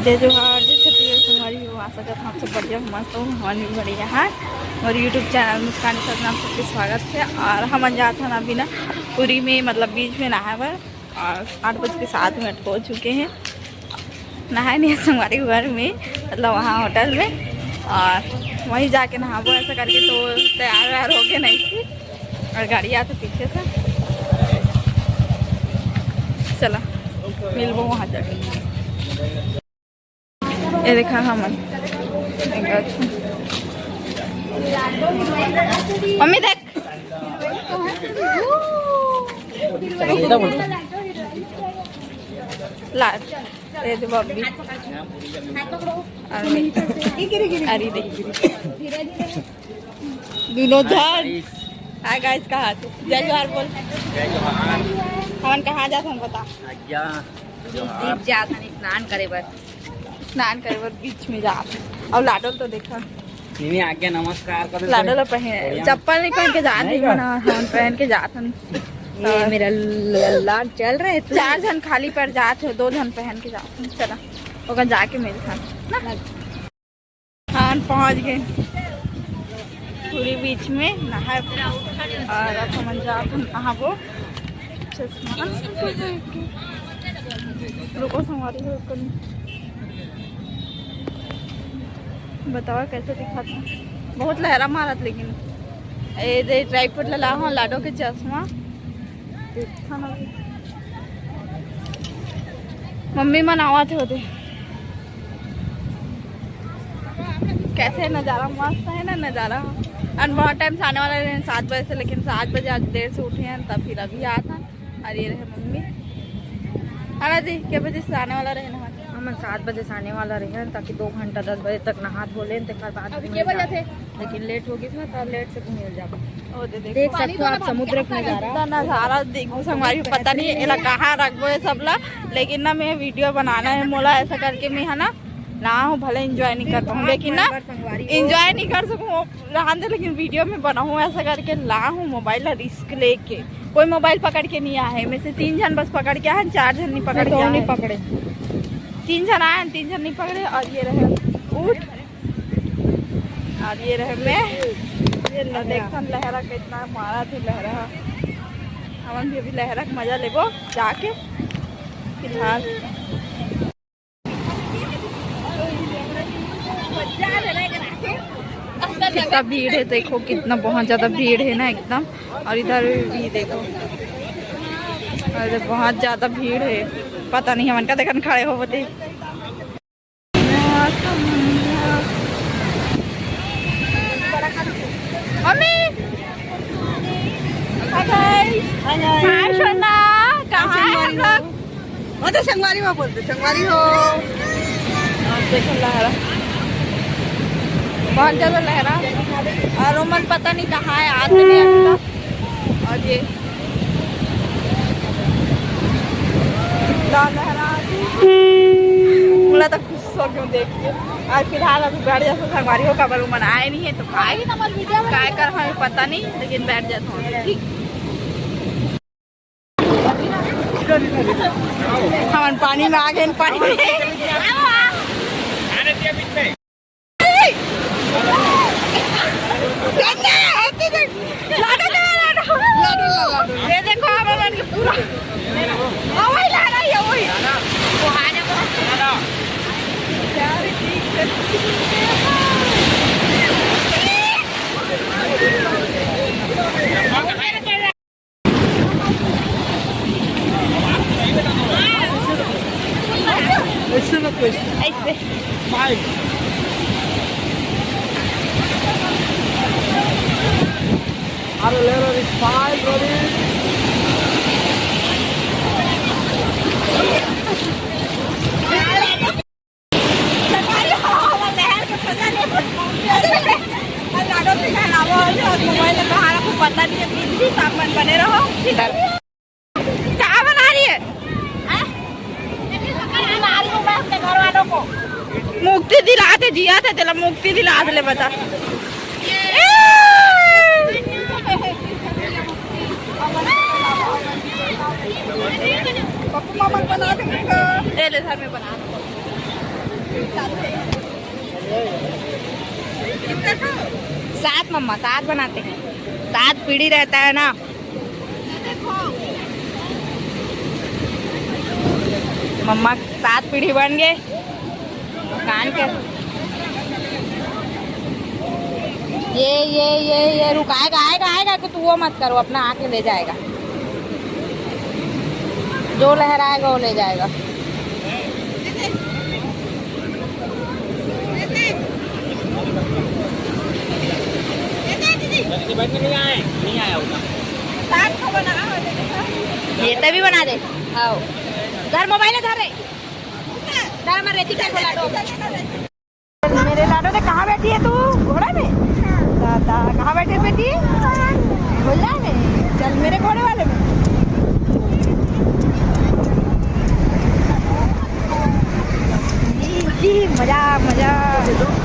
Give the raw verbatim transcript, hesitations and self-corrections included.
जय जोहार, जय छत्तीसगढ़ संगवारी हो। आशा करत हन आप सब बढ़िया हो, मस्त हो। हमन भी बढ़िया हन। मोर YouTube चैनल मुस्कान के साथ में आप सबके स्वागत हे। अउ हमन जात हन अभी ना पुरी में, मतलब बीच में नहाए बर। अउ आठ बज के सात मिनट हो चुके हे। नहाए नहीं हे संगवारी घर में, मतलब वहाँ होटल में, अउ वहीं जाके नहाबो ऐसा करके। तो तैयार वैयार हो गए नहीं थी, अउ गाड़ी आते पीछे से। चला, मिलबो वहाँ जाके। ये देखा हमन, मम्मी देख, लाड, ये दे बब्बी, अरे, अरे देख, दोनों झन। हाय गाइस, कहाँ तू? जय जोहार बोल। जय जोहार। हमन कहाँ जात हन बता? आज्ञा। दीप जात हन स्नान करे बर। स्नान करे बर बीच में जात हन। अउ लाडो ल तो देखा। नहीं, आज्ञा नमस्कार कर दे। लाडो ल पहन, बढ़िया। चप्पल नहीं पहन के जात नहीं हन, का? हमन पहन के जात हन। ये मेरा ल-, लाड चल रहे तू। चार झन खाली पर जात हो, दो झन पहन के जात हन। चला, ओकर जाके मिलथन ना। हमन पहुंच गए पूरी बीच में नहाए, अउ अब हमन जात हन नहाबो। चश्मा रुको संगवारी हो, कनी बतावा कैसे दिखत हे, बहुत लहरा मारत। लेकिन ए दे ट्राइपॉड ला लाहूं, लाडो के चश्मा। देखथन अभी। मम्मी मन आवत होते। कैसे नजारा मस्त है ना नजारा। अउ बहुत टाइम से आने वाला रहे सात बजे से, लेकिन सात बजे आज देर से उठे हैं, तब फिर अभी आत हन। अउ ये रहे मम्मी। अरे दी, के बजे से आने वाला रहे ना? हमन सात बजे से आने वाला रहे हैं, ताकि दो घंटा दस बजे तक नहा धो लें, तेकर बाद अभी घूमे के बजे जाबो। थे? लेकिन लेट हो गई ना, तो लेट से घूमे जाबो। ओ दे देख, देख सकते हो आप समुद्र के नजारा। इतना नजारा देखो संगवारी, पता नहीं एला कहाँ रखबो ये सब ला, लेकिन ना मैं वीडियो बनाना है मोला, ऐसा करके मैं है ना ना हूँ, भले एंजॉय नहीं कर पाऊँ, लेकिन ना एंजॉय नहीं कर सकूँ, वो रहन दे, लेकिन वीडियो में बनाऊँ ऐसा करके ला हूँ मोबाइल ला रिस्क लेके। कोई मोबाइल पकड़ के नहीं आए, में से तीन झन बस पकड़ के आए, चार झन नहीं पकड़ के आए। पकड़े। तीन झन आए, तीन झन नहीं पकड़े। अउ ये रहे ऊंट, अउ ये रहे मैं। अउ देखथन लहरा कितना मारत हे लहरा। हमन भी अभी लहरा के मजा लेबो जाके फिलहाल। कितना भीड़ है, देखो कितना, बहुत ज्यादा भीड़ है ना एकदम। अउ इधर भी देखो, अरे बहुत ज्यादा भीड़ है, पता नहीं हमन का देखन खड़े होबो ते। Mummy, hi guys. Hi guys. हाय सोना, कहाँ है हम लोग? वो तो संगवारी हो बोलते, संगवारी हो। अउ देखो लहरा, बहुत ज्यादा लहरा। अउ रोमन पता नहीं कहाँ है, आते नहीं अभी तक। अउ ये इतना लहरा, पूरा तो खुश हो गया देख के। अउ फिलहाल अभी बैठ जाते संगवारी हो, काबर रोमन आए नहीं है तो काय, काय कर हमें पता नहीं, लेकिन बैठ जाते हैं। ठीक। हमन पानी में आ गए, पानी में। ये देखो, हमन के पूरा। हाँ, वही ला रही है, वही। ऐसे ना कोई। ऐसे। Smile। अरे ले लो, smile, ready। सरकारी हवा वाला नहर के मजा ले। लाडो से कहलावा हो जो मोबाइल में कहाँ रखो पता नहीं है, बिजली तापमान बने रहो। क्या बना रही है? हाँ? मार दूंगा अपने घर वालों को। मुक्ति दिला दे, जिया थे, चला मुक्ति दिला दे, ले बता। पप्पू मामा बना देंगे। ले, ले, घर में बना दो। सात मम्मा, सात बनाते हैं, सात पीढ़ी रहता है ना। मम्मा, सात पीढ़ी बन गए। कान के ये ये ये ये रुक, आएगा, आएगा, आएगा, कि तू वो मत करो, अपना आके ले जाएगा। जो लहराएगा वो ले जाएगा। ये तभी बना दे। आओ, घर मोबाइल है, घर है। घर में रहती क्या बोला दो। मेरे लाडो ने, कहाँ बैठी है तू? घोड़े में? दादा, कहाँ बैठे बेटी? घोड़ा में। चल मेरे घोड़े वाले में। जी, जी, मजा, मजा।